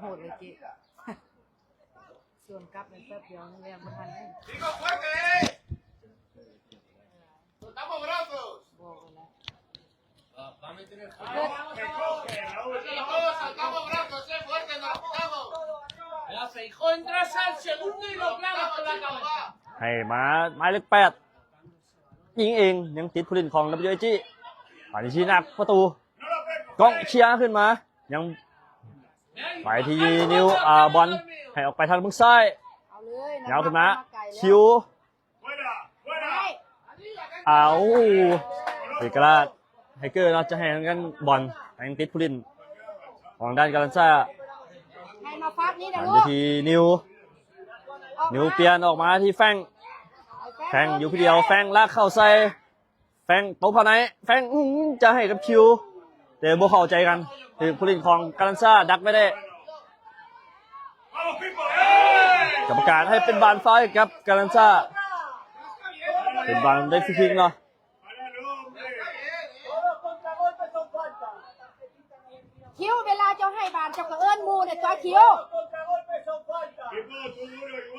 ໂຫດເລີຍເຈ້ ສວນກັບໃນແປັບດຽວນີ້ແລ້ວບໍ່ທັນເດ້. ໃຫ້ມາໝາຍເລກແປດ ຍິງເອງ ຍັງຕິດຜູ້ຫຼິ້ນຂອງ WAG ປານທີ່ຊີ້ນາກປະຕູ ກ້ອງເຄຍຂຶ້ນມາ ຍັງໄປທີ່ນິວ ອາ ບອນໃຫ້ອອກໄປທາງເບື້ອງຊ້າຍ ເອົາເລີຍ ຍາວຂຶ້ນມາ ນະຄະ ຄິວ ໄດ້ ເອົາ ເອກະລາດ ໄທເກີເນາະ ຈະໃຫ້ທາງດ້ານບອນ ຍັງຕິດຜູ້ຫຼິ້ນຂອງດ້ານກາລັນຊາ ໃຫ້ມາຟັດນີ້ນະລູກ ທີ່ນິວ ອອກມາ ນິວປ່ຽນອອກມາທີ່ແຟງ ໃຫ້ແຟງ ແຟງຢູ່ຜູ້ດຽວ ແຟງລາກເຂົ້າໃສ່ ແຟງຕົບເຂົ້າໃນ ແຟງ ອືມ ຈະໃຫ້ກັບຄິວ ແຕ່ບໍ່ເຂົ້າໃຈກັນ ຖືກຜູ້ຫຼິ້ນຂອງກາລັນຊາດັກໄວ້ໄດ້ ກຳມະການໃຫ້ເປັນບານຟາວໃຫ້ກັບກາລັນຊາ ເປັນບານໄດ້ຟຣີຄິກເນາະ. ຄິວ ເວລາເຈົ້າໃຫ້ບານເຈົ້າກໍເອີ້ນໝູ່ແດ່ຕົວະ ຄິວ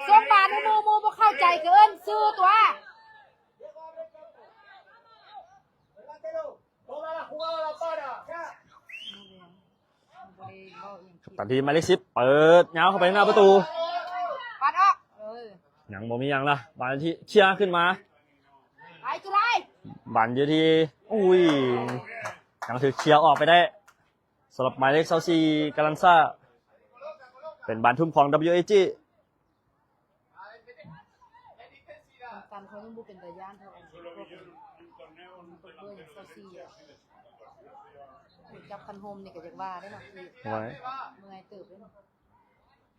ສົ່ງບານໃຫ້ໝູ່ ໝູ່ບໍ່ເຂົ້າໃຈກໍເອີ້ນຊື່ຕົວະ. ຕັດທີ່ໝາຍເລກສິບ ເປີດຍາວເຂົ້າໄປໜ້າປະຕູ ປັດອອກ ເອີ ຍັງບໍ່ມີຫຍັງລະ ບານທີ່ເຄຍຂຶ້ນມາ ໄປຈຸໄລ ບານຢູ່ທີ່ ອຸ້ຍ ຍັງຖືກເຄຍອອກໄປໄດ້ ສຳລັບໝາຍເລກຊາວສີ່ ກາລັນຊາ ເປັນບານທຸ່ມຂອງ WAG. ການເຂົາຍັງບໍ່ເປັນຕາຢ້ານເທົ່າອັນພວກເບີຊາວສີ່ອະ ຈັບຄັນໂຮມນີ້ກໍຢາກວ່າເດ້ເນາະ ໂອ້ຍ ເມື່ອຍເຕີບເດ້ເນາະ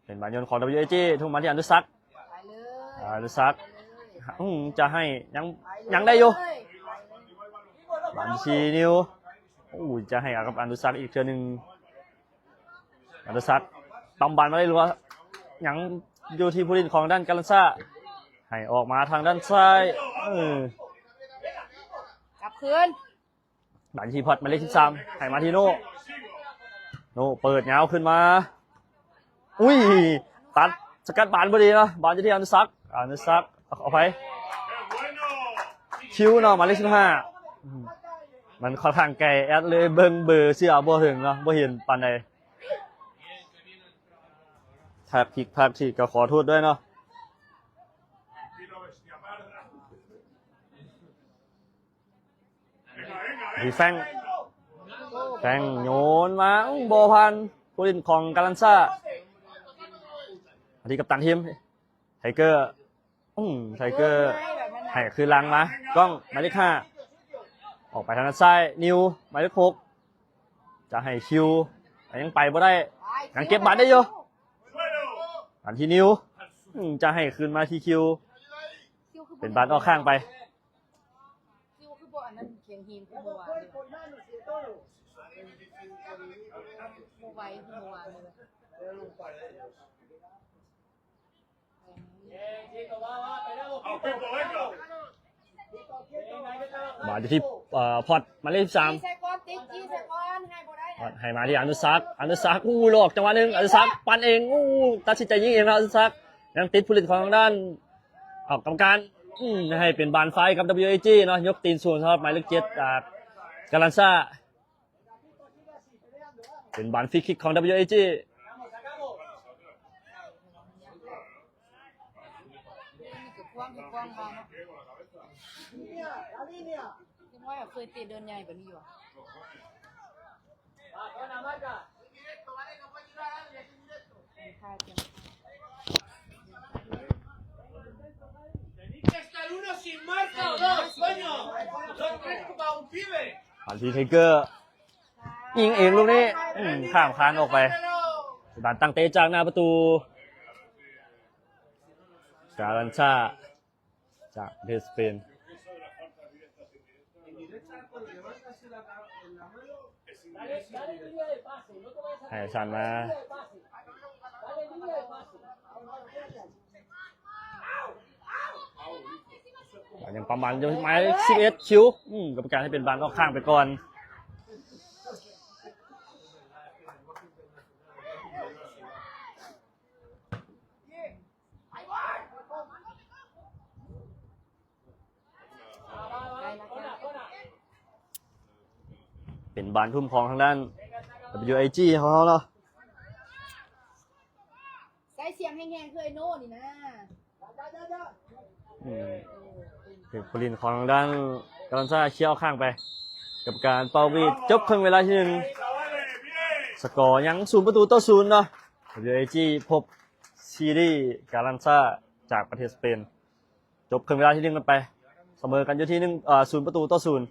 ເປັນບານໂຍນຂອງ WAG ທຸ່ມມາທີ່ອະນຸສັກ ໄປເລີຍ ອະນຸສັກ ໄປເລີຍ ອືມ ຈະໃຫ້ ຍັງ ໄປເລີຍ ຍັງໄດ້ຢູ່ ໄປເລີຍ ບານທີ່ນິວ ໂອ້ຍ ຈະໃຫ້ກັບອະນຸສັກອີກເທື່ອໜຶ່ງ ອະນຸສັກ ຕຳບານມາໄດ້ຫຼືວ່າ ຍັງຢູ່ທີ່ຜູ້ຫຼິ້ນຂອງດ້ານກາລັນຊາ ໃຫ້ອອກມາທາງດ້ານຊ້າຍ ເອີ ກັບຄືນ ບານທີ່ພອດໝາຍເລກສິບສາມ ໃຫ້ມາທີ່ໂນ ໂນເປີດຍາວຂຶ້ນມາ ອຸ້ຍ ຕັດສະກັດບານບໍ່ດີເນາະ ບານຢູ່ທີ່ອະນຸສັກ ອະນຸສັກ ຂໍອະໄພ ຄິວເນາະ ໝາຍເລກສິບຫ້າ ອືມ ມັນຂ້ອນຂ້າງໄກ ແອັດເລີຍເບິ່ງເບີເຊື່ອບໍ່ເຖິງເນາະ ບໍ່ເຫັນປານໃດ ພາກຜິດພາກຖືກກໍຂໍໂທດດ້ວຍເນາະ. ທີ່ແຟງ ແຟງໂຍນມາ ອືມ ບໍ່ຜ່ານຜູ້ຫຼິ້ນຂອງກາລັນຊາ ທີ່ກັບຕັນທີມ ໄທເກີ ອືມ ໄທເກີໃຫ້ຄືນຫຼັງມາ ກ້ອງ ໝາຍເລກຫ້າ ອອກໄປທາງດ້ານຊ້າຍ ນິວ ໝາຍເລກຫົກ ຈະໃຫ້ຄິວ ຍັງໄປບໍ່ໄດ້ ຍັງເກັບບານໄດ້ຢູ່ ອັນທີ່ນິວ ອືມ ຈະໃຫ້ຄືນມາທີ່ຄິວ ເປັນບານອອກຂ້າງໄປ ມາຢູ່ທີ່ ເອີ ພອດ ໝາຍເລກສິບສາມ ໃສ່ກ່ອນ ຕິດຈີໃສ່ກ່ອນ ໃຫ້ບໍ່ໄດ້ ພອດໃຫ້ມາທີ່ອະນຸສັກ ອະນຸສັກ ໂອ້ ຫຼອກຈັງຫວະໜຶ່ງ ອະນຸສັກ ປັ່ນເອງ ໂອ້ ຕັດສິນໃຈຍິງເອງແລ້ວ ອະນຸສັກ ຍັງຕິດຜູ້ຫຼິ້ນຂອງທາງດ້ານ ອອກກຳມະການ ອືມ ໃຫ້ເປັນບານຟາວໃຫ້ກັບ WAG ເນາະ ຍົກຕີນສູງສຳລັບໝາຍເລກເຈັດ ອາ ກາລັນຊາ ເປັນບານຟຣີຄິກຂອງ WAG ເດັກນ້ອຍເຄີຍເຕະໂດນໃຫຍ່ປານນີ້ຢູ່. Penalty taker ຍິງເອງລູກນີ້ ອືມ ຂ້າມຄານອອກໄປ ບານຕັ້ງເຕະຈາກໜ້າປະຕູ ກາລັນຊາ ຈາກປະເທດສະເປນ ໃຫ້ສັນມາ ຍັງປະມານຢູ່ ໝາຍເລກສິບເອັດ ຄິວ ອືມ ກຳມະການໃຫ້ເປັນບານອອກຂ້າງໄປກ່ອນ. ເ ປັນບານທຸ່ມຂອງທາງດ້ານ WIG ຂອງເຮົາເນາະ. ໃຊ້ສຽງແຮງໆ ຄືໄອ້ໂນ່ນີ້ນະ. ອືມ ເປັນຜູ້ຫຼິ້ນຂອງທາງດ້ານກາລັນຊາ ເຄຍອອກຂ້າງໄປ. ກຳມະການເປົ່າຫວີດ ຈົບເຄິ່ງເວລາທີໜຶ່ງ ສະກໍຍັງສູນປະຕູຕໍ່ສູນເນາະ. WIG ພົບຊີຣີກາລັນຊາຈາກປະເທດສະເປນ. ຈົບເຄິ່ງເວລາທີໜຶ່ງກັນໄປ ສະເໝີກັນຢູ່ທີ່ໜຶ່ງ ເອີ ສູນປະຕູຕໍ່ສູນ.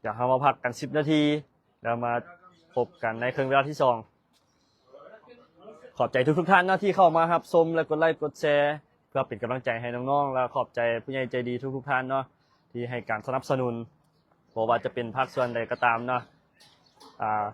ດຽວເຮົາມາພັກກັນສິບນາທີ ແລ້ວມາພົບກັນໃນເຄິ່ງເວລາທີສອງ. ຂອບໃຈທຸກໆທ່ານເນາະ ທີ່ເຂົ້າມາຮັບຊົມ ແລະ ກົດໄລກົດແຊ ເພື່ອເປັນກຳລັງໃຈໃຫ້ນ້ອງໆ ແລະ ຂອບໃຈຜູ້ໃຫຍ່ໃຈດີທຸກໆທ່ານເນາະ ທີ່ໃຫ້ການສະໜັບສະໜູນ ບໍ່ວ່າຈະເປັນພາກສ່ວນໃດກໍຕາມເນາະ. ອາ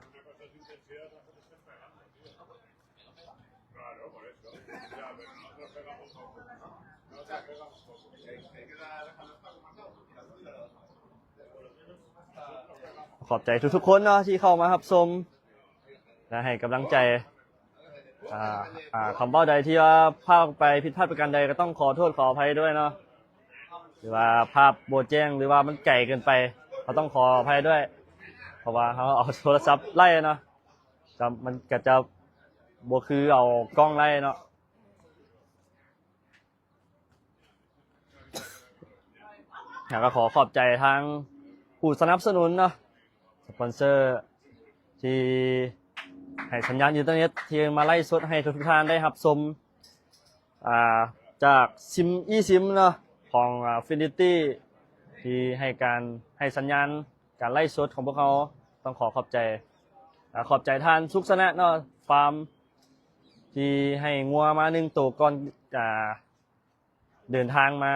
ຂອບໃຈທຸກໆຄົນເນາະ ທີ່ເຂົ້າມາຮັບຊົມ ແລະ ໃຫ້ກຳລັງໃຈ. ອາ ອາ ຄຳເວົ້າໃດທີ່ວ່າພາດໄປ ຜິດພາດປະການໃດ ກໍຕ້ອງຂໍໂທດຂໍອະໄພດ້ວຍເນາະ ຫຼືວ່າພາບບໍ່ແຈ້ງ ຫຼືວ່າມັນໄກເກີນໄປ ກໍຕ້ອງຂໍອະໄພດ້ວຍ ເພາະວ່າເຮົາເອົາໂທລະສັບໄລເນາະ. ຈະ ມັນກະຈະບໍ່ຄືເອົາກ້ອງໄລ່ເນາະ. ແລ້ວກໍຂໍຂອບໃຈທາງຜູ້ສະໜັບສະໜູນເນາະ ສະປອນເຊີ ທີ່ໃຫ້ສັນຍານອິນເຕີເນັດ ທີ່ມາໄລຟ໌ສົດໃຫ້ທຸກໆທ່ານໄດ້ຮັບຊົມ. ອ່າ ຈາກຊິມ ອີຊິມເນາະ ຂອງ ອ່າ ຟິນິຕີ້ ທີ່ໃຫ້ການ ໃຫ້ສັນຍານການໄລຟ໌ສົດຂອງພວກເຮົາ. ຕ້ອງຂໍຂອບໃຈ ອ່າ ຂອບໃຈທ່ານສຸກຊະນະເນາະ ຟາມ ທີ່ໃຫ້ງົວມາໜຶ່ງໂຕກ່ອນ ອ່າ ເດີນທາງມາ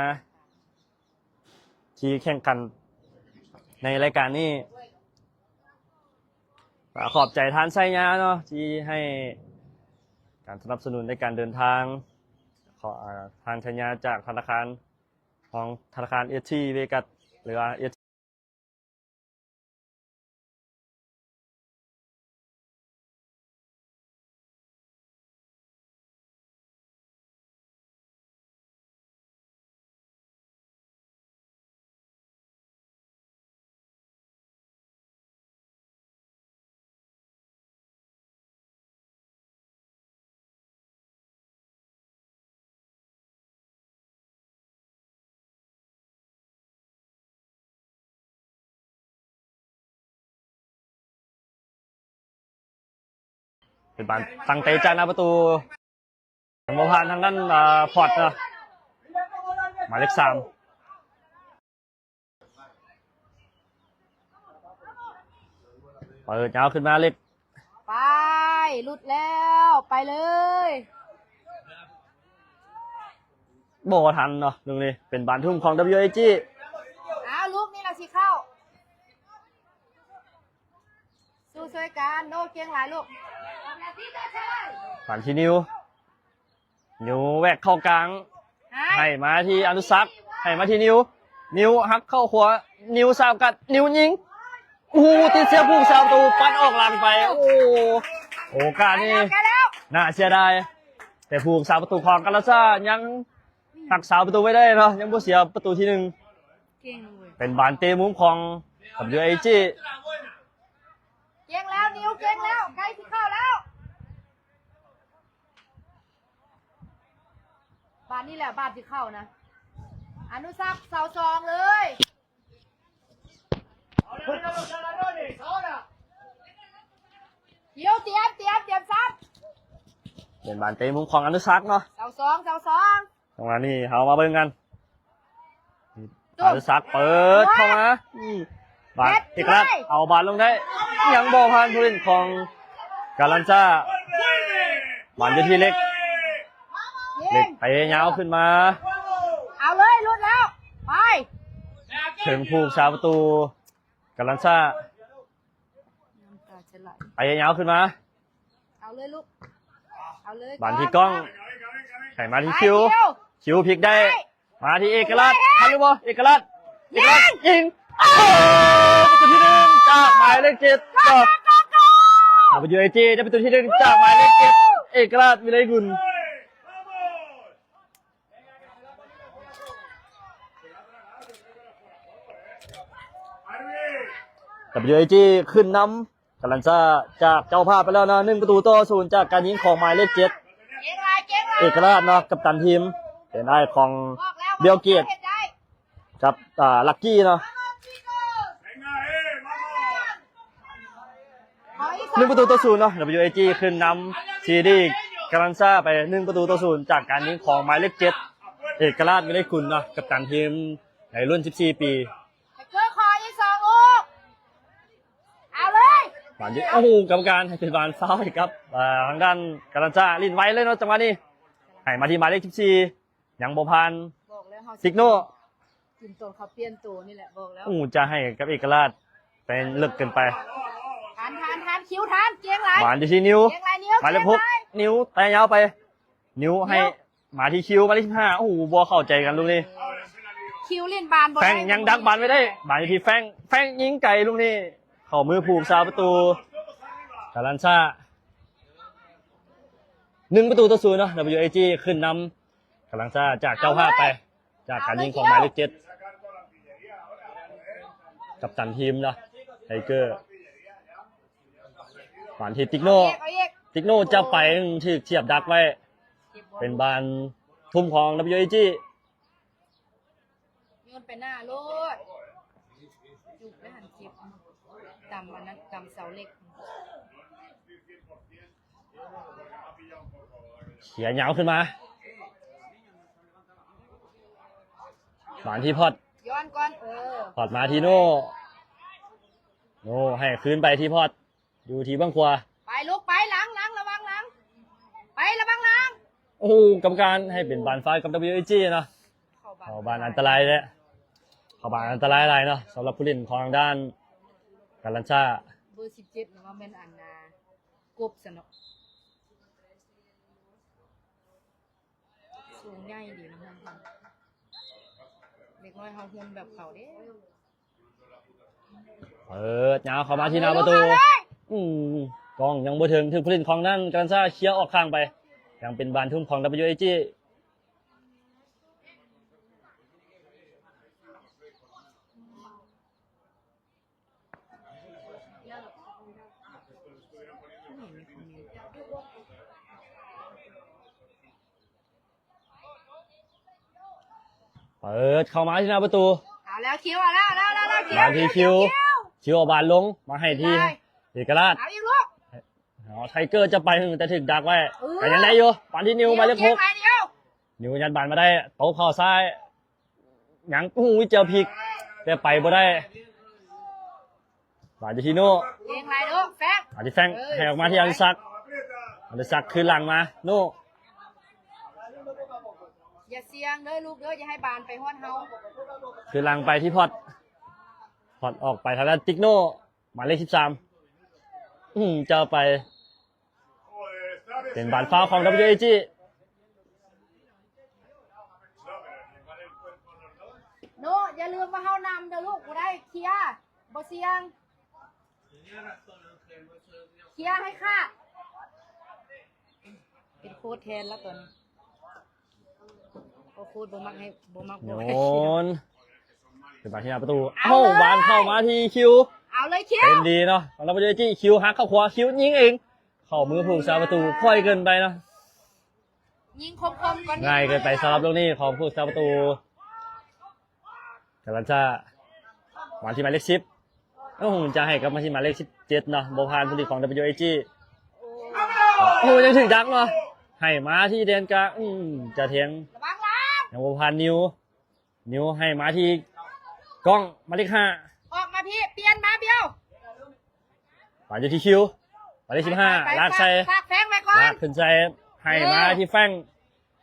ທີ່ແຂ່ງຂັນໃນລາຍການນີ້. ກໍຂອບໃຈທ່ານໄຊຍາເນາະ ທີ່ໃຫ້ການສະໜັບສະໜູນໃນການເດີນທາງ. ຂໍ ອາ ທ່ານໄຊຍາຈາກທະນາຄານ ຂອງທະນາຄານເອສທີເວກັສ ຫຼືວ່າເອສ ເປັນບານຕັ້ງເຕະຈາກໜ້າປະຕູ ຍັງບໍ່ຜ່ານທາງດ້ານ ອ່າ ພອດເນາະ ໝາຍເລກສາມ ເປີດຍາວຂຶ້ນມາເລັກ ໄປ ຫຼຸດແລ້ວ ໄປເລີຍ ບໍ່ທັນເນາະ. ລູກນີ້ເປັນບານທຸ່ມຂອງ WIG. ອ້າວ ລູກນີ້ລະຊິເຂົ້າ ສູ້ຊ່ວຍກັນ ໂອ້ ເກັ່ງຫຼາຍລູກ ບານທີ່ນິວ ນິວແວກເຂົ້າກາງ ໃຫ້ມາທີ່ອະນຸສັກ ໃຫ້ມາທີ່ນິວ ນິວຫັກເຂົ້າຂວາ ນິວສາມກັດ ນິວຍິງ ໂອ້ໂຫ ຕິດເຊຍຜູ້ຮັກສາປະຕູ ປັດອອກຫຼັງໄປ. ໂອ້ ໂອກາດນີ້ໜ້າເສຍດາຍ ແຕ່ຜູ້ຮັກສາປະຕູຂອງກາລາຊາຍັງຮັກສາປະຕູໄວ້ໄດ້ເນາະ ຍັງບໍ່ເສຍປະຕູທີໜຶ່ງ. ເກັ່ງເວີຍ ເປັນບານເຕະມຸມຂອງ WIG. ເກັ່ງແລ້ວ ນິວເກັ່ງແລ້ວ ໃກ້ຊິເຂົ້າແລ້ວ. ບາດນີ້ແຫຼະ ບາດຊິເຂົ້ານະ ອະນຸສັກ ເສົາສອງເລີຍ ເດວ ຕຽມ ຕຽມ ຕຽມຊັບ ເປັນບານເຕະມຸມຂອງອະນຸສັກເນາະ ເສົາສອງ ເສົາສອງ. ຈັງຫວະນີ້ເຮົາມາເບິ່ງກັນ ອະນຸສັກເປີດເຂົ້າມາ ບາດເອກະລາດ ເອົາບາດລົງໄດ້ ຍັງບໍ່ຜ່ານຜູ້ຫຼິ້ນຂອງກາລັນຊາ ບາດຢູ່ທີ່ເລັກ ເລັກເຕະຍາວຂຶ້ນມາ ເອົາເລີຍ ຫຼຸດແລ້ວ ໄປ ເຖິງຜູ້ຮັກສາປະຕູກາລັນຊາ ນ້ຳຕາຈະໄຫຼ ໄປຍາວຂຶ້ນມາ ເອົາເລີຍລູກ ເອົາເລີຍ ບານທີ່ກ້ອງ ໃຫ້ມາທີ່ຄິວ ຄິວພິກໄດ້ ມາທີ່ເອກະລາດ ທັນຫຼືບໍ່ ເອກະລາດ ເອກະລາດຍິງ ໂອ້ ປະຕູທີໜຶ່ງຈາກໝາຍເລກເຈັດ WIG ໄດ້ປະຕູທີໜຶ່ງຈາກໝາຍເລກເຈັດ ເອກະລາດ ວິໄລກຸນ. ເຢຈີຂຶ້ນນຳ ກາລັນຊາຈາກເຈົ້າພາບໄປແລ້ວເນາະ ໜຶ່ງປະຕູຕໍ່ສູນ ຈາກການຍິງຂອງໝາຍເລກເຈັດ ເອກະລາດເນາະ ກັບຕັນທີມ ເປັນອ້າຍຂອງເບວກຽດ ກັບ ອາ ລັກກີ້ເນາະ ໜຶ່ງປະຕູຕໍ່ສູນເນາະ ດັບເບິນຢູເອຈີຂຶ້ນນຳ ຊີດີ ກາລັນຊາໄປ ໜຶ່ງປະຕູຕໍ່ສູນ ຈາກການຍິງຂອງໝາຍເລກເຈັດ ເອກະລາດ ວິໄລກຸນເນາະ ກັບຕັນທີມໃນລຸ້ນສິບສີ່ປີ ໄທເກີຂໍອີກສອງລູກ ເອົາເລີຍ ບານທີ່ ໂອ້ໂຫ ກຳມະການໃຫ້ເປັນບານຟາວໃຫ້ກັບ ເອີ ທາງດ້ານກາລັນຊາ ຫຼິ້ນໄວເລີຍເນາະ ຈັງຫວະນີ້ ໃຫ້ມາທີ່ໝາຍເລກສິບສີ່ ຍັງບໍ່ຜ່ານ ບອກແລ້ວເຮົາ ຕິກໂນ ກິນຕອນເຂົາປ່ຽນໂຕນີ້ແຫຼະ ບອກແລ້ວ ໂອ້ ຈະໃຫ້ກັບເອກະລາດ ໄປເລິກເກີນໄປ ທັນ ທັນ ທັນ ຄິວ ທັນ ເກັ່ງຫຼາຍ ບານຢູ່ທີ່ນິວ ເກັ່ງຫຼາຍນິວ ໝາຍເລກຫົກ ເກັ່ງຫຼາຍ ນິວ ແຕະຍາວໄປ ນິວໃຫ້ ນິວ ມາທີ່ຄິວ ໝາຍເລກສິບຫ້າ ໂອ້ໂຫ ບໍ່ເຂົ້າໃຈກັນລູກນີ້ ເອີ ຄິວຫຼິ້ນບານບໍ່ໄດ້ ແຟງຍັງດັກບານໄວ້ໄດ້ ບານຢູ່ທີ່ແຟງ ແຟງຍິງໄກລູກນີ້ ເຂົ້າມືຜູ້ຮັກສາປະຕູ ກາລັນຊາ ໜຶ່ງປະຕູຕໍ່ສູນເນາະ ດັບເບິນຢູເອຈີຂຶ້ນນຳ ກາລັນຊາຈາກເຈົ້າພາບໄປ ຈາກການຍິງຂອງໝາຍເລກເຈັດ ກັບຕັນທີມເນາະ ໄທເກີ ບານທີ່ຕິກໂນ ເອົາອີກ ເອົາອີກ ຕິກໂນຈັບໄປ ຖືກສຽບດັກໄວ້ ເປັນບານທຸ່ມຂອງດັບເບິນຢູເອຈີ ໂຍນໄປໜ້າໂລດ ຈຸກໄດ້ຫັ້ນ ເຈັບ ຕຳອັນນັ້ນ ຕຳເສົາເຫຼັກ ເສຍຍາວຂຶ້ນມາ ບານທີ່ພອດ ຍ້ອນກ່ອນ ເອີ ພອດມາທີ່ໂນ ໂນໃຫ້ຄືນໄປທີ່ພອດ ຢູ່ທີ່ເບື້ອງຂວາ ໄປລູກໄປ ຫຼັງ ຫຼັງ ລະວັງຫຼັງ ໄປລະວັງຫຼັງ ໂອ້ໂຫ ກຳມະການໃຫ້ເປັນບານຟາວກັບດັບເບິນຢູເອຈີເນາະ ເຂົ້າບານ ເຂົ້າບານອັນຕະລາຍແຫຼະ ເຂົ້າບານອັນຕະລາຍຫຼາຍເນາະ ສຳລັບຜູ້ຫຼິ້ນຂອງທາງດ້ານກາລັນຊາ ເບີສິບເຈັດ ວ່າແມ່ນອັນນ່າ ກົບຊັ້ນເນາະ ສູງໃຫຍ່ດີນະ ເດັກນ້ອຍເຮົາຫຸ່ນແບບເຂົາເດ້ ເປີດຍາວເຂົ້າມາທີ່ໜ້າປະຕູ ອືມ ກ້ອງຍັງບໍ່ເຖິງ ຖືກຜູ້ຫຼິ້ນຂອງນັ້ນການຊາເຄຍອອກຂ້າງໄປ ຍັງເປັນບານທຸ່ມຂອງ ດັບເບິນຢູເອຈີ ເປີດເຂົ້າມາທີ່ໜ້າປະຕູ ເອົາແລ້ວຄິວ ເອົາແລ້ວ ເອົາແລ້ວ ເອົາແລ້ວ ເອົາແລ້ວ ຄິວ ມາທີ່ຄິວ ຄິວ ຄິວເອົາບານລົງມາໃຫ້ທີ່ ໄດ້ ເອກະລາດ ເອົາອີກລູກ ເອົາ ໄທເກີຈະໄປ ແຕ່ຖືກດັກໄວ້ ເອີ ກໍຍັງໄດ້ຢູ່ ບານທີ່ນິວ ເອົາ ໝາຍເລກຫົກ ເອົາ ນິວຍັດບານມາໄດ້ ໂຕະເຂົ້າຊ້າຍ ຍັງ ໂອ້ໂຫ ເຈົ້າພິກ ແຕ່ໄປບໍ່ໄດ້ ບານຢູ່ທີ່ໂນ່ ເກັ່ງຫຼາຍລູກ ແຟງ ບານທີ່ແຟງ ເອີ ໃຫ້ອອກມາທີ່ອາລິສັກ ສວຍ ອາລິສັກຄືນຫຼັງມາ ໂນ່ ຢ່າສ່ຽງເດີລູກເດີ ຢ່າໃຫ້ບານໄປຮອດເຮົາ ຄືນຫຼັງໄປທີ່ພອດ ພອດອອກໄປທາງດ້ານຕິກໂນ່ ໝາຍເລກສິບສາມ ອືມ ເຈົ້າໄປ ເປັນບານຟາວຂອງ ດັບເບິນຢູເອຈີ ໂນ່ ຢ່າລືມວ່າເຮົານຳເດີລູກ ບໍ່ໄດ້ ເຄຍ ບໍ່ສ່ຽງ ເຄຍໃຫ້ຂາດ ເປັນໂຄດແທນລະຕອນນີ້ ໂອ້ ໂຄດບໍ່ມັກໃຫ້ ບໍ່ມັກ ໂຍນ ເປັນບານທີ່ໜ້າປະຕູ ເອົາ ເອົາເລີຍ ບານເຂົ້າມາທີ່ຄິວ ເອົາເລີຍຄິວ ເປັນດີເນາະ ສຳລັບ ດັບເບິນຢູເອຈີ ຄິວຫັກເຂົ້າຂວາ ຄິວຍິງເອງ ເຂົ້າມືຜູ້ຮັກສາປະຕູ ຄ່ອຍເກີນໄປເນາະ ຍິງຄົມໆກ່ອນ ງ່າຍເກີນໄປສຳລັບລູກນີ້ຂອງຜູ້ຮັກສາປະຕູ ກາລັນຊາ ມາທີ່ໝາຍເລກສິບ ໂອ້ໂຫ ຈະໃຫ້ກັບມາທີ່ໝາຍເລກສິບເຈັດເນາະ ບໍ່ຜ່ານຜູ້ຫຼິ້ນຂອງ ດັບເບິນຢູເອຈີ ໂອ້ ຍັງຖືກດັກເນາະ ໃຫ້ມາທີ່ແດນກາງ ອືມ ຈະແທງ ລະວັງຫຼັງ ຍັງບໍ່ຜ່ານ ນິວ ນິວໃຫ້ມາທີ່ກ້ອງ ໝາຍເລກຫ້າ ອອກມາພີ້ ປ່ຽນມາ ບຽວ ປານຢູ່ທີ່ຄິວ ໝາຍເລກສິບຫ້າ ໄປ ໄປ ລາກໃສ່ ຝາກ ຝາກແຟງໄວ້ກ່ອນ ລາກຂຶ້ນໃສ່ ໃຫ້ມາທີ່ແຟງ ເອີ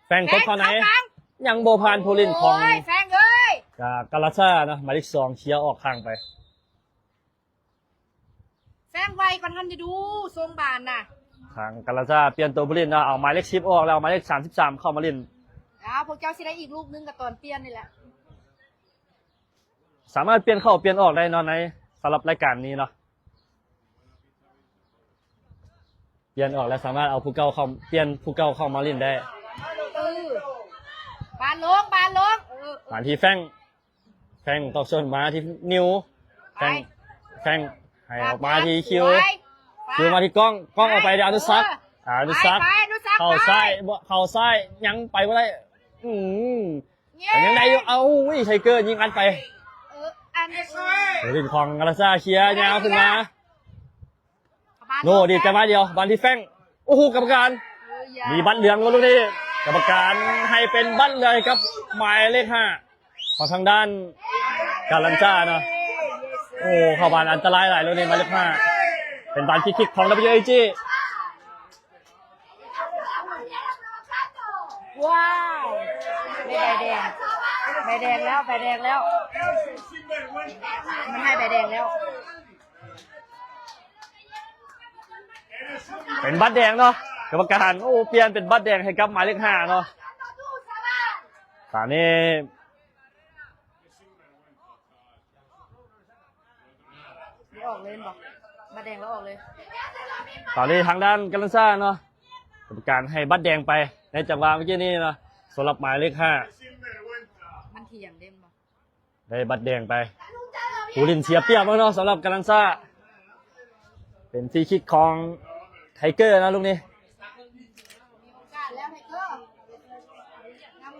ແຟງຕົບເຂົ້າໃນ ແຟງເຂົ້າກາງ ຍັງບໍ່ຜ່ານຜູ້ຫຼິ້ນຂອງ ໂອ້ຍ ແຟງເອີຍ ກາ ກາລາຊາເນາະ ໝາຍເລກສອງ ເຄຍອອກຂ້າງໄປ ແຟງໄວກວ່າຫັ້ນເດດູ ຊົງບານນະ ທາງກາລາຊາປ່ຽນໂຕຜູ້ຫຼິ້ນເນາະ ເອົາໝາຍເລກສິບອອກແລ້ວ ເອົາໝາຍເລກສາມສິບສາມເຂົ້າມາຫຼິ້ນ ອ້າວ ພວກເຈົ້າຊິໄດ້ອີກລູກໜຶ່ງກໍຕອນປ່ຽນນີ້ແຫຼະ ສາມາດປ່ຽນເຂົ້າປ່ຽນອອກໄດ້ເນາະ ໃນ ສຳລັບລາຍການນີ້ເນາະ ປ່ຽນອອກແລ້ວສາມາດເອົາຜູ້ເກົ່າເຂົ້າ ປ່ຽນຜູ້ເກົ່າເຂົ້າມາຫຼິ້ນໄດ້ ເອີ ບານລົງ ບານລົງ ເອີ ບານທີ່ແຟງ ແຟງຕອກຊົນມາທີ່ນິວ ແຟງ ໄປ ແຟງ ໃຫ້ອອກມາທີ່ຄິວ ສວຍ ຄິວມາທີ່ກ້ອງ ກ້ອງອອກໄປທີ່ອະນຸສັກ ເອີ ອະນຸສັກ ໄປ ໄປ ອະນຸສັກ ເຂົ້າຊ້າຍ ໄປ ບໍ່ ເຂົ້າຊ້າຍ ຍັງໄປບໍ່ໄດ້ ອືມ ແຕ່ຍັງໄດ້ຢູ່ ເອົາ ໂອ້ຍ ໄທເກີຍິງອັດໄປ ເອີ ອັນ ເອີ ເປັນຂອງກາລາຊາ ເຄຍຍາວຂຶ້ນມາ ໂນ ດີດກັນມາດຽວ ບານທີ່ແຟງ ໂອ້ໂຫ ກຳມະການ ເອີ ມີບັດເຫຼືອງ ລູກນີ້ ກຳມະການໃຫ້ເປັນບັດເຫຼືອງໃຫ້ກັບໝາຍເລກຫ້າ ຂອງທາງດ້ານກາລັນຊາເນາະ ໂອ້ ເຂົ້າບານອັນຕະລາຍຫຼາຍ ລູກນີ້ ໝາຍເລກຫ້າ ເປັນບານຟຣີຄິກຂອງ WAG ວ້າວ ໄດ້ໃບແດງ ໃບແດງແລ້ວ ໃບແດງແລ້ວ ມັນໃຫ້ໃບແດງແລ້ວ ເປັນບັດແດງເນາະ ກຳມະການ ໂອ້ ປ່ຽນເປັນບັດແດງໃຫ້ກັບໝາຍເລກຫ້າເນາະ ຕອນນີ້ ອອກເລີຍບໍ່ ບັດແດງແລ້ວອອກເລີຍ ຕອນນີ້ທາງດ້ານກາລັນຊາເນາະ ກຳມະການໃຫ້ບັດແດງໄປ ໃນຈັງຫວະເມື່ອກີ້ນີ້ເນາະ ສຳລັບໝາຍເລກຫ້າ ມັນຖຽງເດ້ບໍ່ ໄດ້ບັດແດງໄປ ຜູ້ຫຼິ້ນເສຍປຽບເນາະ ສຳລັບກາລັນຊາ ເປັນຟຣີຄິກຂອງໄທເກີເນາະ ລູກນີ້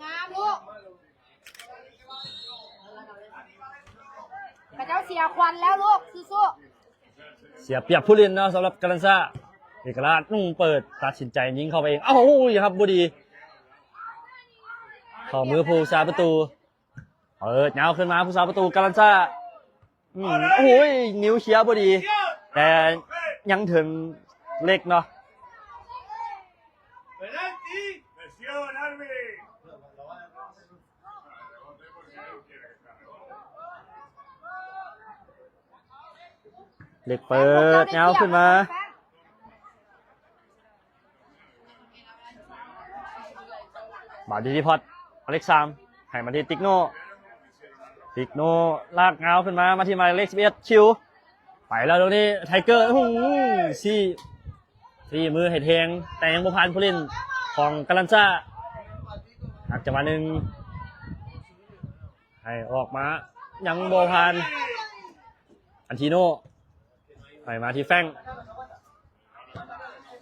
ງາມໆ ລູກ ຂະເຈົ້າເສຍຂວັນແລ້ວລູກ ສູ້ໆ ເສຍປຽບຜູ້ຫຼິ້ນເນາະ ສຳລັບກາລັນຊາ ເອກະລາດ ອືມ ເປີດ ຕັດສິນໃຈຍິງເຂົ້າໄປເອງ ເອົ້າ ໂອ້ຍ ຮັບບໍ່ດີ ເຂົ້າມືຜູ້ສາປະຕູ ເປີດຍາວຂຶ້ນມາ ຜູ້ສາປະຕູກາລັນຊາ ອືມ ໂອ້ຍ ນິ້ວເຄຍບໍ່ດີ ແຕ່ຍັງເຖິງເລັກເນາະ ເລັກເປີດຍາວຂຶ້ນມາ ບານທີ່ພອດ ອາເລັກສາມ ໃຫ້ມາທີ່ຕິກໂນ ຕິກໂນ ລາກຍາວຂຶ້ນມາ ມາທີ່ໝາຍເລກສິບເອັດ ຄິວ ໄປແລ້ວ ດອກນີ້ ໄທເກີ ຫື ຊີ້ ຊີ້ມືໃຫ້ແທງ ແຕ່ຍັງບໍ່ຜ່ານຜູ້ຫຼິ້ນຂອງກາລັນຊາ ຫັກຈັງຫວະໜຶ່ງ ໃຫ້ອອກມາ ຍັງບໍ່ຜ່ານ ອັນທີໂນ ໃຫ້ມາທີ່ແຟງ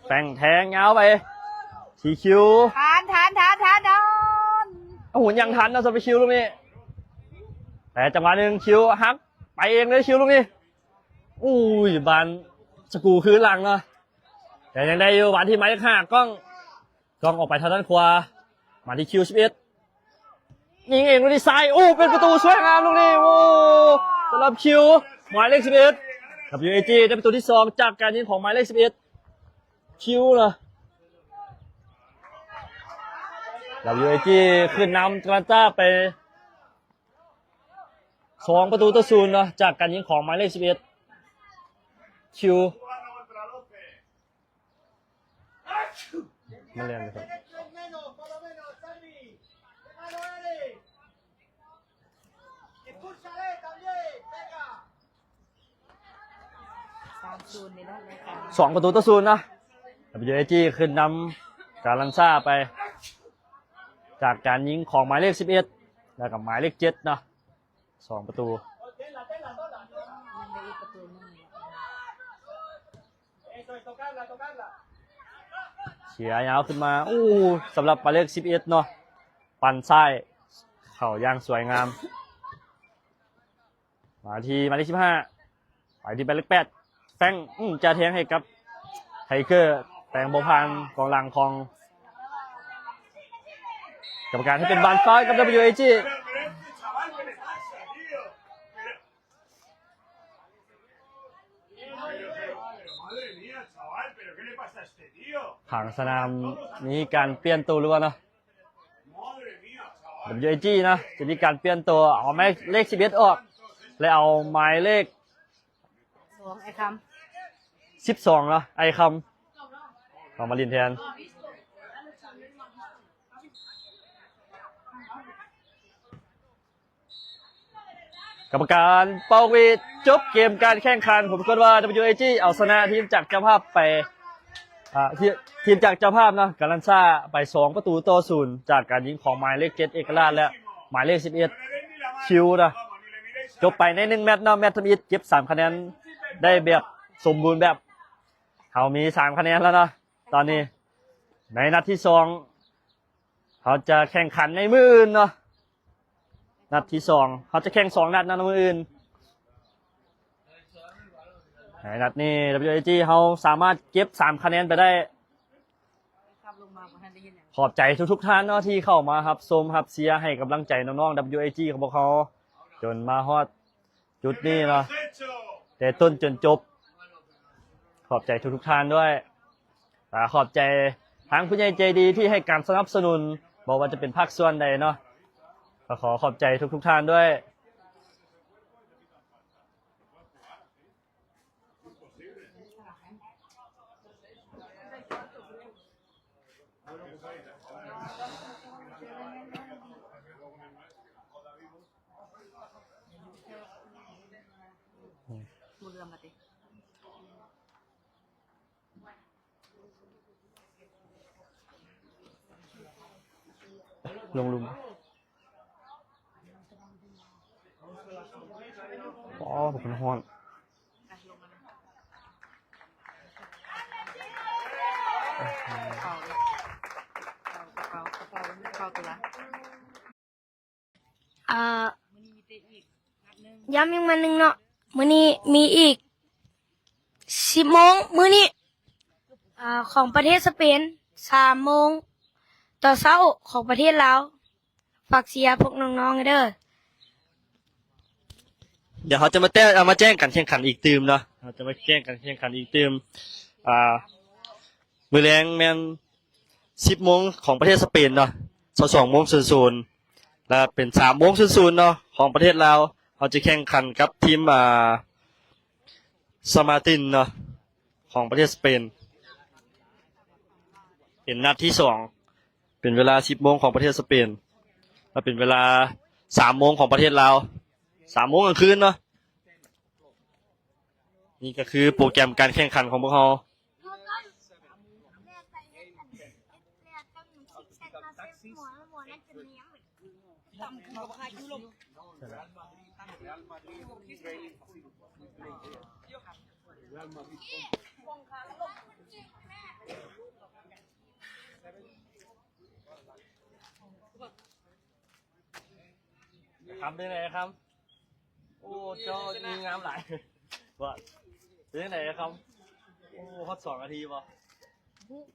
ແຟງແທງຍາວໄປທີ່ຄິວ ທັນ ທັນ ທັນ ທັນ ໂອ້ໂຫ ຍັງທັນເນາະ ສຳລັບຄິວລູກນີ້ ແຕ່ຈັງຫວະໜຶ່ງຄິວຫັກ ໄປເອງເລີຍຄິວລູກນີ້ ໂອ້ຍ ບານສະກູຄືຫຼັງເນາະ ແຕ່ຍັງໄດ້ຢູ່ ບານທີ່ໝາຍເລກຫ້າ ກ້ອງ ກ້ອງອອກໄປທາງດ້ານຂວາ ມາທີ່ຄິວສິບເອັດ ຍິງເອງລູກນີ້ຊ້າຍ ໂອ້ ເປັນປະຕູສວຍງາມລູກນີ້ ໂອ້ ສຳລັບຄິວ ໝາຍເລກສິບເອັດ WAG ໄດ້ປະຕູທີສອງຈາກການຍິງຂອງໝາຍເລກສິບເອັດ ຄິວເນາະ WAG ຂຶ້ນນຳກາລັນຊາໄປສອງປະຕູຕໍ່ສູນເນາະ ຈາກການຍິງຂອງໝາຍເລກສິບເອັດ ຄິວ ມາແລ່ນເລີຍ ສາມສູນນີ້ເນາະ ສອງປະຕູຕໍ່ສູນເນາະ WAG ຂຶ້ນນຳກາລັນຊາໄປ ຈາກການຍິງຂອງໝາຍເລກສິບເອັດ ແລ້ວກໍໝາຍເລກເຈັດເນາະ ສອງປະຕູ ຍັງໄດ້ອີກປະຕູໜຶ່ງ ເຄຍຍາວຂຶ້ນມາ ໂອ້ ສຳລັບໝາຍເລກສິບເອັດເນາະ ປັ່ນຊ້າຍເຂົ້າຢ່າງສວຍງາມ ມາທີ່ໝາຍເລກສິບຫ້າ ໄປທີ່ໝາຍເລກແປດ ແຟງ ອືມ ຈະແທງໃຫ້ກັບໄທເກີ ແຕ່ບໍ່ຜ່ານກອງຫຼັງຂອງກຳມະການ ໃຫ້ເປັນບານຟາວກັບ WAG ຂ້າງສະໜາມມີການປ່ຽນໂຕຫຼືວ່າເນາະ WAG ເນາະ ຈະມີການປ່ຽນໂຕ ເອົາໝາຍເລກສິບເອັດອອກ ແລະ ເອົາໝາຍເລກ ສອງ ໄອຄຳ ສິບສອງເນາະ ໄອຄຳ ເຂົ້າມາຫຼິ້ນແທນ ກຳມະການເປົ່າຫວີດ ຈົບເກມການແຂ່ງຂັນ ຜົນປາກົດວ່າ WAG ເອົາຊະນະທີມຈາກເຈົ້າພາບໄປ ອ່າ ທີມ ທີມຈາກເຈົ້າພາບເນາະ ກາລັນຊາໄປສອງປະຕູຕໍ່ສູນ ຈາກການຍິງຂອງໝາຍເລກເຈັດ ເອກະລາດ ແລະ ໝາຍເລກສິບເອັດ ຄິວເນາະ ຈົບໄປໃນໜຶ່ງແມັດເນາະ ແມັດທຳອິດເກັບສາມຄະແນນ ໄດ້ແບບສົມບູນແບບ ເຮົາມີສາມຄະແນນແລ້ວເນາະ. ຕອນນີ້ໃນນັດທີສອງ ເຮົາຈະແຂ່ງຂັນໃນມື້ອື່ນເນາະ. ນັດທີສອງ ເຮົາຈະແຂ່ງສອງນັດເນາະ ໃນມື້ອື່ນ. ໃນນັດນີ້ WIG ເຮົາສາມາດເກັບສາມຄະແນນໄປໄດ້. ຂອບໃຈທຸກໆທ່ານເນາະ ທີ່ເຂົ້າມາຮັບຊົມຮັບເຊຍໃຫ້ກຳລັງໃຈນ້ອງໆ WIG ຂອງພວກເຮົາ ຈົນມາຮອດຈຸດນີ້ເນາະ ແຕ່ຕົ້ນຈົນຈົບ. ຂອບໃຈທຸກໆທ່ານດ້ວຍ ແລະ ຂອບໃຈທາງຜູ້ໃຫຍ່ໃຈດີທີ່ໃຫ້ການສະໜັບສະໜູນ ບໍ່ວ່າຈະເປັນພາກສ່ວນໃດເນາະ ກໍຂໍຂອບໃຈທຸກໆທ່ານດ້ວຍ. ລົງລຸ່ມ. ອໍ ບັກມັນຮ້ອນ. ເອົາ ກະເປົາ ກະເປົາ ກະເປົາໂຕລະ ເອີ ຢ້ຳອີກມາໜຶ່ງເນາະ ມື້ນີ້ມີອີກສິບໂມງມື້ນີ້ ເອີ ຂອງປະເທດສະເປນ ສາມໂມງຕອນເຊົ້າຂອງປະເທດລາວ. ຝາກເຊຍພວກນ້ອງໆເດີ. ດຽວເຮົາຈະມາແຈ້ງ ເອົາມາແຈ້ງການແຂ່ງຂັນອີກຕື່ມເນາະ ເຮົາຈະມາແຈ້ງການແຂ່ງຂັນອີກຕື່ມ. ອ່າ ມື້ແລງແມ່ນສິບໂມງຂອງປະເທດສະເປນເນາະ ຊາວສອງໂມງສູນສູນ ແລະ ເປັນສາມໂມງສູນສູນເນາະ ຂອງປະເທດລາວ. ເຮົາຈະແຂ່ງຂັນກັບທີມ ອ່າ ສະມາຕິນເນາະ ຂອງປະເທດສະເປນ ເປັນນັດທີສອງ ເປັນເວລາສິບໂມງຂອງປະເທດສະເປນ ແລະ ເປັນເວລາສາມໂມງຂອງປະເທດລາວ ສາມໂມງກາງຄືນເນາະ. ນີ້ກໍຄືໂປຣແກຣມການແຂ່ງຂັນຂອງພວກເຮົາ. ຄຳ ເປັນໃດຄຳ? ໂອ້ ເຈົ້າຍິງງາມຫຼາຍ. ວ່າ ເປັນຈັ່ງໃດຄຳ? ໂອ້ ຮອດສອງນາທີບໍ່?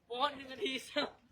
ບໍ່ຮອດໜຶ່ງນາທີຊ້ຳ.